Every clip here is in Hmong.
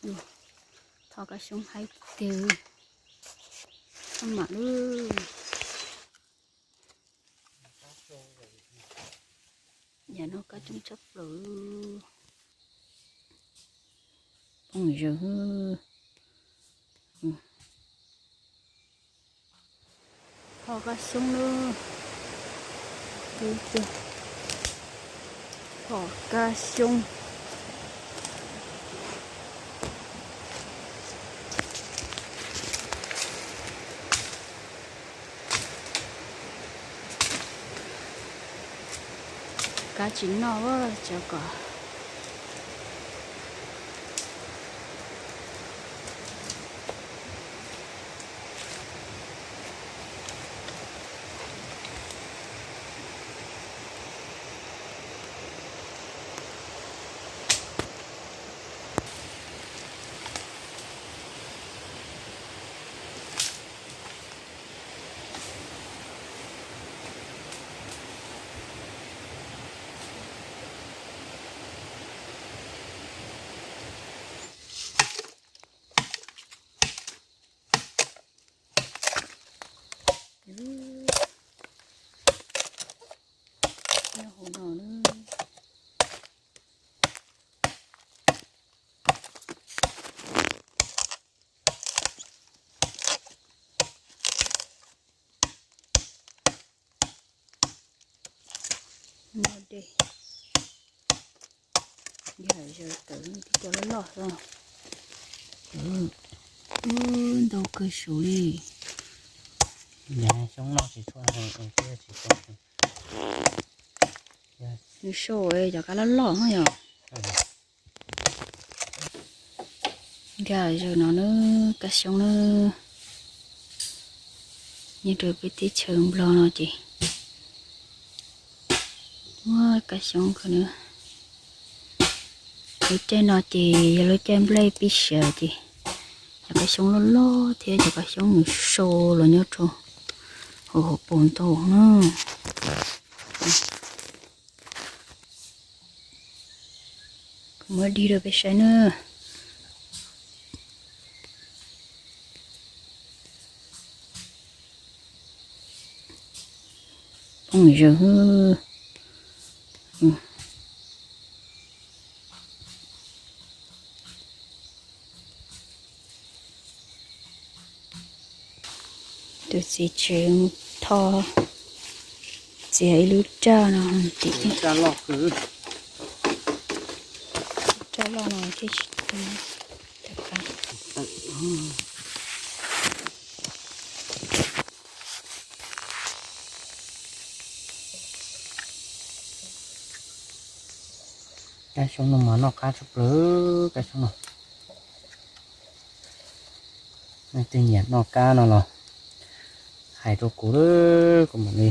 Tho kab xyoob haib tiag, maj mam lub. Yam no kab coob tshaj plaws. Phooj ywg, tho kab xyoob lub, tho kab xyoob. Kab tsis noj, tso kom. Nyob hauv no na. Nyob dej, yog zaws tawm tib co loj loj xwb. Ntau kawg saud li. Xyoob noj tsis tshua, tsis tshua. Nws sau cov kab loj loj yom. Nkag zaws no na, kab xyoob na, nyob rau peb teb chaws Nplog no ces muaj kab xyoob kawg na. Lub caij no ces yog lub caij nplej pib siav ces cov kab xyoob loj loj thiab cov kab xyoob nws sau los nyob rau hauv hauv paus ntau na. Kuv muab dig rau peb saib na. Phooj ywg, tus txiv tsev mus tho txiav ib lub raj no tim, raj loj no thiaj tsis tu. Kab xyoob no mas noj qab tshaj plaws, kab xyoob no. Nej tej nyiam noj kab no los hais rau kuv, kuv mam li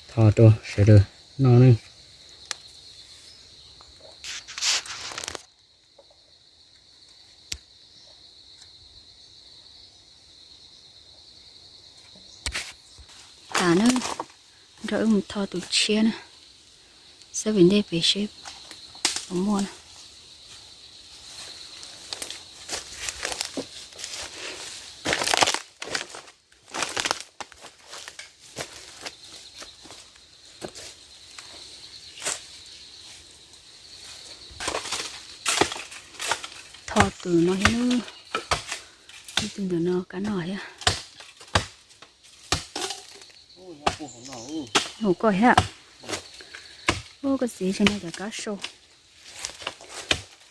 tho rau sawv daws noj ne. Tas na, nrog wb mus tho tus tshiab na, xab pem ntej pem seb puas muaj na. Tho tus no thiab, tus ntawm no kab no thiab. Hauv koj thiab. Ua koj txiv, tseem no cov kab sau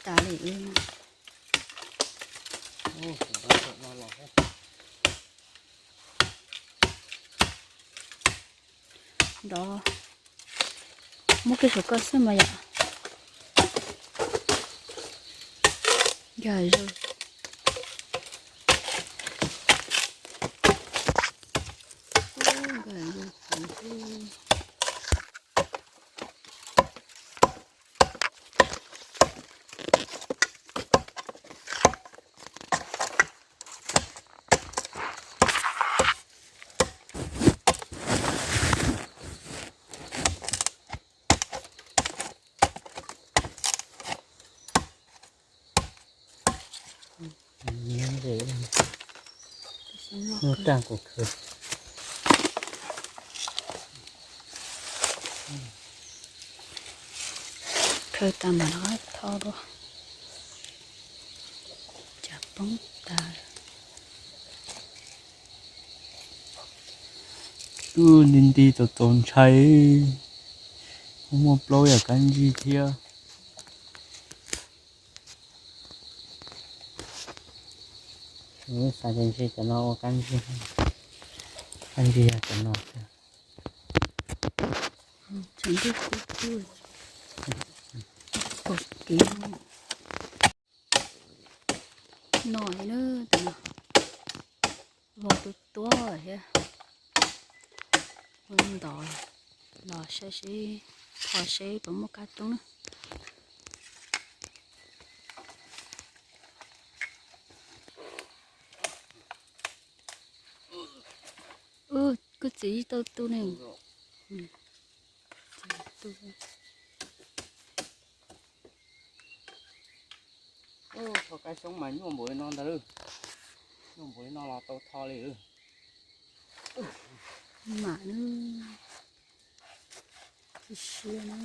tas li. Nrov, muab kiag saum koj xwb mas yom. Nkag zaws. Nkag zaws. Nyob ze, nyob raj kuv khwv. Khawb tas mam rov qab tho dua, cas poob tas. Wb nti nti txaus txaus ntshai, kuj muaj plaub yam kab ntsig thiab. Xav tias ntshe cov no ua kab ntsig, kab ntsig yog cov no xwb. Pom kev no na, tus no vog tus tuab thiab. Ua ntov los saib seb, tho seb puas muaj kab roob na. Kuv txiv tau tu ne. Tho kab xyoob mas nyuaj npaum li no ntag, nyuaj npaum li no los tau tho li. Mam, tsis siab na.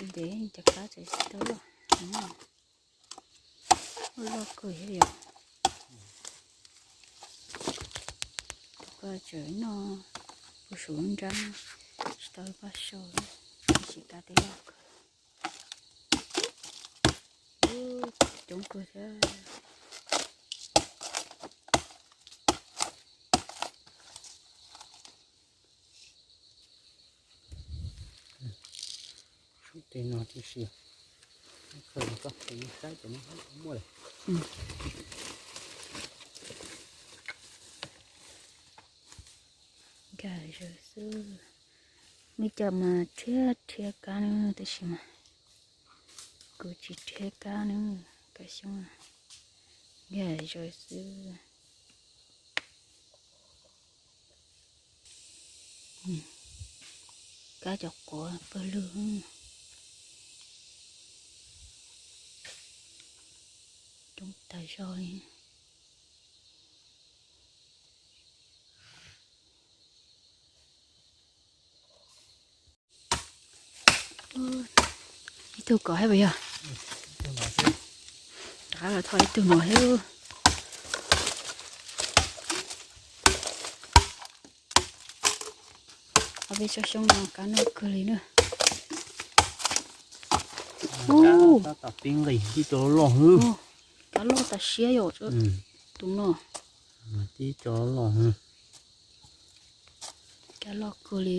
Ntev cov kab tseem tsis tau loj, loj kawg thiab yom. Tus ko tseem noj puag saum lub nrab, tsis tau pab sau, tsis kav tias loj kawg. Coob kawg thiab. Tej no tib si, koj saib cov no muaj lawm. Nkag zaws xwb. Muaj cov mas rhiab rhiab kab na, tab sis mas kuv tsis rhiab kab na, kab xyoob nkag zaws xwb. Kab cov quav pawg lug coob tas zog li. Ib tug kov thiab puas yog? Rov qab los tho ib tug no thiab. Ob peb tsob xyoob no kab noj kawg li na. Tab tom pib nqis tib co loj loj. Kab loj tas siab yom. Tus no tib co loj. Kab loj kawg li.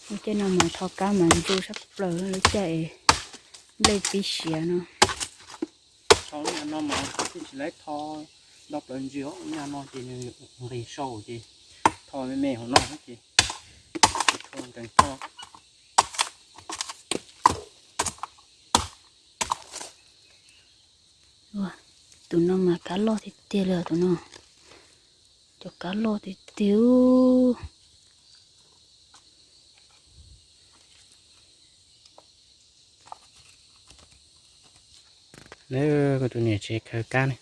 Lub caij no mas tho kab mas ntsu sab plaws lub caij nplej pib siav no. Tho lub nyuag no mas tsis tau tho nto plaws ntsis os, lub nyuag no ces nws nqis sau ces tho me me hauv no ces tsis tshua nkees tho. Tus no mas kab loj tiag tiag li os tus no. Cov kab loj tiag tiag. Neb, kuv tus niam tsev khaws kab ne,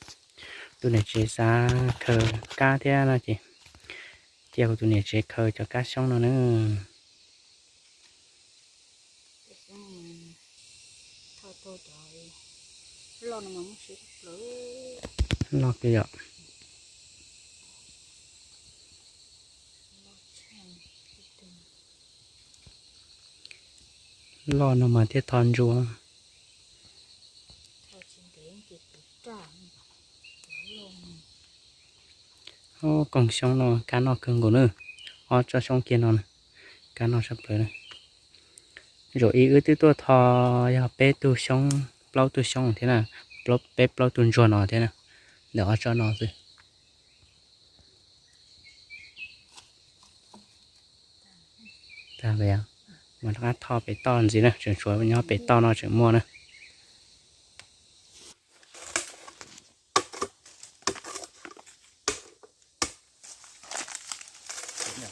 tus niam tsev xav khaws kab thiab no ces cia kuv tus niam tsev khaws cov kab xyoob no na. Loj kawg yom. Loj no mas thiaj tho ntsuav. Koog xyoob no kab noj kawg nkaus na. Ob tsob xyoob kiag no kab noj sab plaws na. Zaum ib wb twb tuaj tho yog peb tug xyoob, plaub tug xyoob thiab na, peb plaub tug ntsuag no thiab na, ntawm ob tsob no xwb. Tag, mas rov qab tho pem toj ntxiv na, tseem tshuav nyob pem toj no tseem muaj na. Tho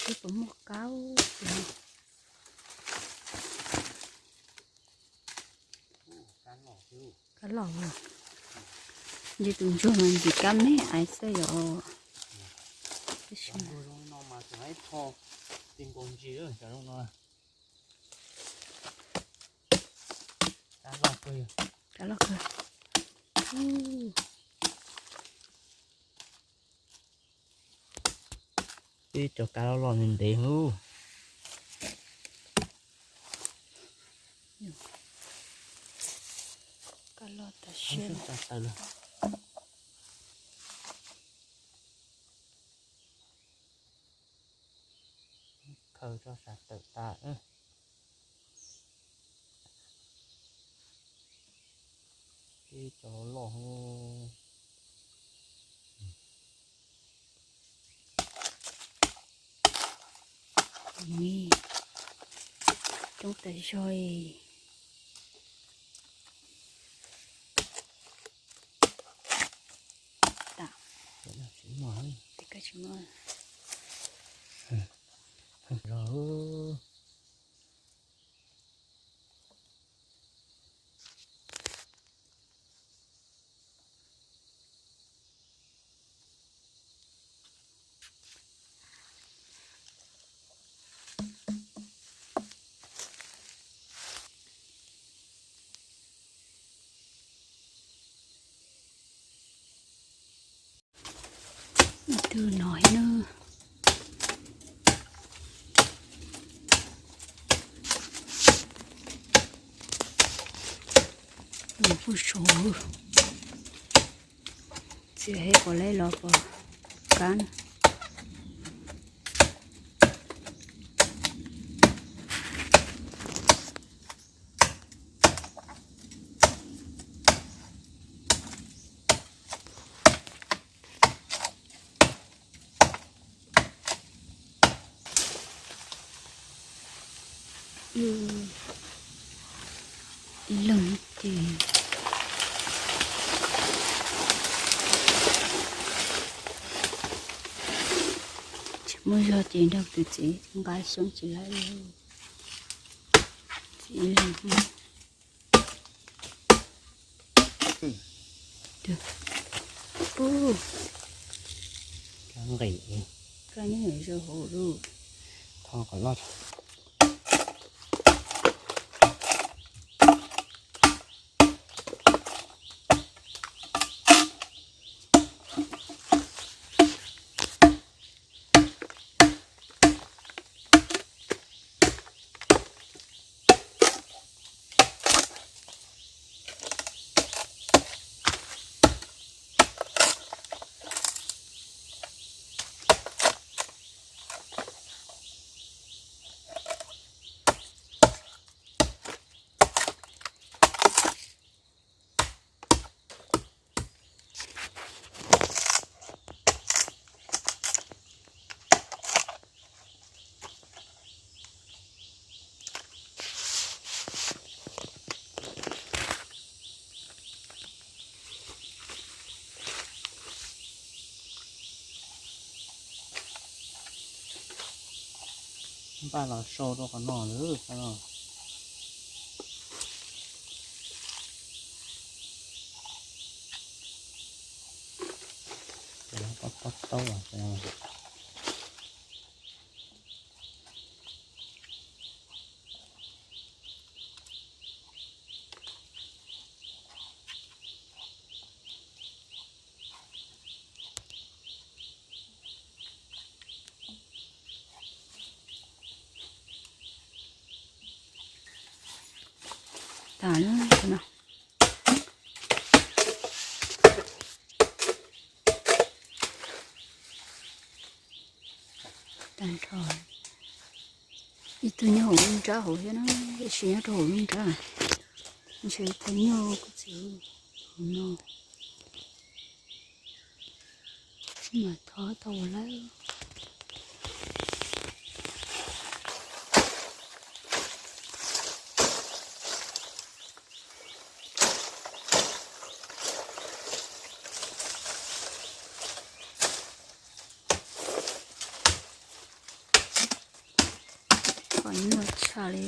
seb puas muaj kab. Kab loj. Ntshe tus ntsuag mas ntim kab me aiv xwb yom. Kab loj kawg. Ib cov kab loj loj ntev ntev. Kab loj tas siab. Khaws tso sab tawm tas. Ib cov loj. Coob tas zog. Ib tug no na. Kuj suav txiv hej pom leb los pom kab. Ib leeg ces tsis muaj zog ces nrog tus txiv nqa xyoob tsis laib. Txiv ib leeg. Nqis, kab nqis zoo hauv lub, tho kom loj. Npaj los sau rau qhov no lawm. Pob, pob taub. Tas lawm no. Tag nrho. Ib tug nyob hauv lub nrab hauv thiab na, tab sis nyob rau hauv lub nrab. Ntshe ib tug nyuj kuj txiv hauv no. Mas thov tau lawm. Nyuaj tshaj li.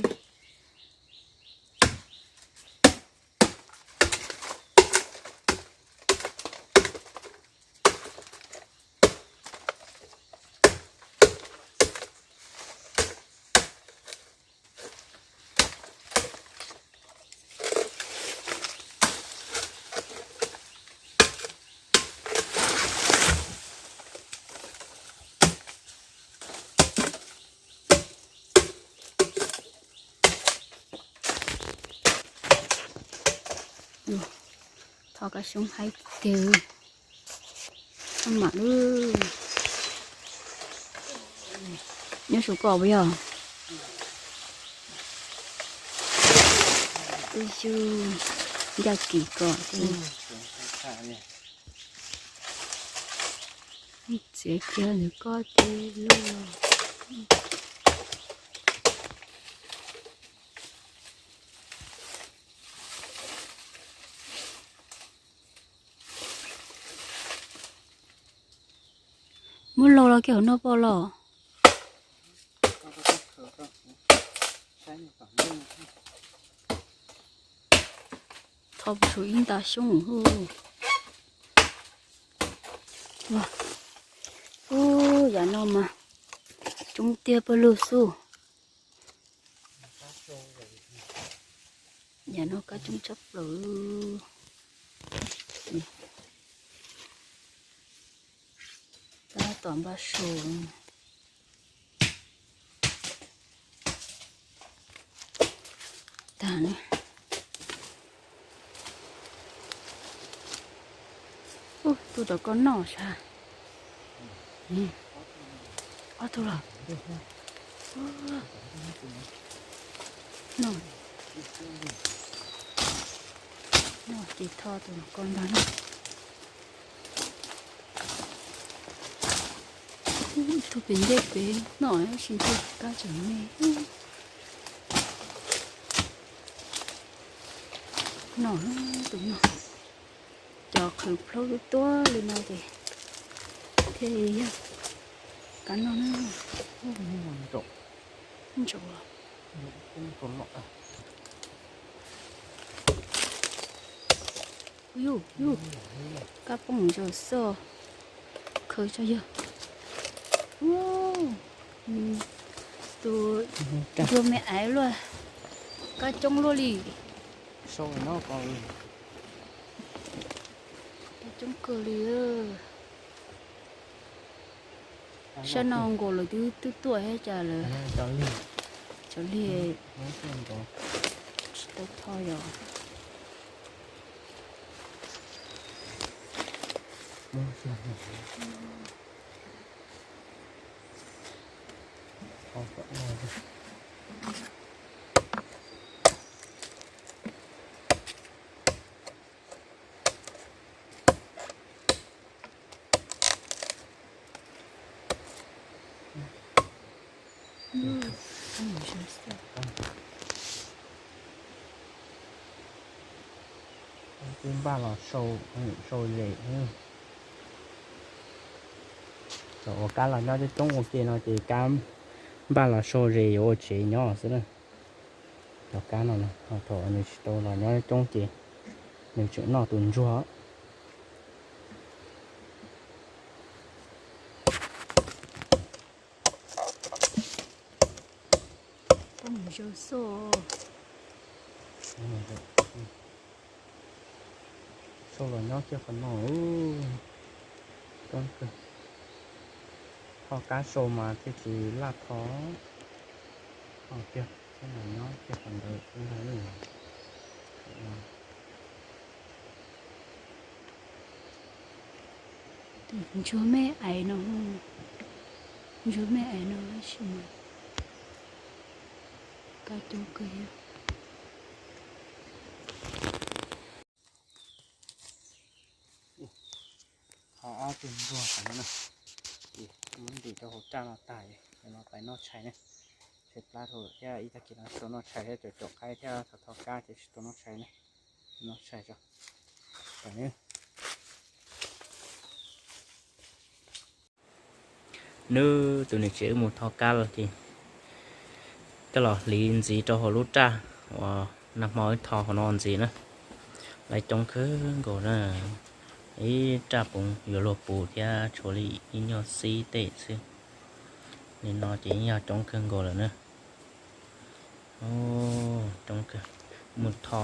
Tho kab xyoob haib tiag. Tho mam lub. Nyob su koj puas yog? Twb xyuj ncaj kis kom txiav kiag ntawm koj ces lub. Muab laug los kiag hauv no poj los. Tho puas tsum ib nta xyoob hwj. Ua, ub, yav no mas coob tiag pawg lug xwb. Yav no kab coob tshaj plaws. Tab tom npaj su. Tag na. Ub, tus rau koj noj sas. Ob tug los. Noj, noj ces tho tus no koj ntag na. Tus pem ncej pem noj tab sis ncej kab tseem me. Noj tus no, cov qhwv plaub tuab li no ces thiaj li yog kab noj na. Ntsaum los. Yus, yus, kab poob zaws xwb. Khaws tso yog. Tus ntsuag me aiv luaj, kab coob luaj li. Kab coob kawg li. Sab no nkaus lawv twb twb tuaj thiab cas lawv, cov liag tsis tau tho yom. Twb npaj los sau, sau zes. Thaum uas kab los nyob coob coob ua ke no ces kab npaj los sau zes yuav ua tsev nyob xwb na. Cov kab no, thaum nws tsis tau los nyob coob ces nws tseem noj tus ntsuag. Sau los nyob kiag qhov no. Tho kab sau mas thiaj tsis laj tho. Tho kiag, los nyob kiag qhov ntawd ntag. Ntsuag me aiv no, ntsuag me aiv no tab sis mas kab coob kawg thiab. Ho ob tug ntsuag tom no na, ces muab ntim rau hauv raj no tag, no pais noj tshais ne. Tshaib plab dhau thiab, ib tag kis no tsis tau noj tshais thiab, caum caum qaib thiab tho tho kab ces tsis tau noj tshais ne. Noj tshais tso. Nws tus niam tsev wb mus tho kab los ces Coj los hliv ntxiv rau hauv lub raj uas nag hmo wb tho hauv no ntxiv na. Lawv coob kawg nkaus na. Ib raj puv yuav luag puv thiab tshuav li ib nyuag xib tej xwb. Li no ces yog coob kawg nkaus lawm na. Coob kawg. Mus tho,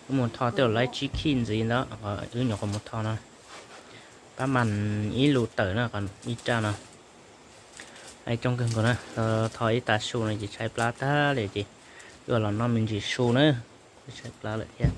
wb mus tho tej uas lawv tsis khij ntxiv ntawd, wb nyuam qhuav mus tho no. Pab mas ib lus tawm na, ib raj no. Coob kawg nkaus na, tho ib tag su no ces tshaib plab tag li ces wb los noj me ntsis su na, tshaib plab lawm thiab.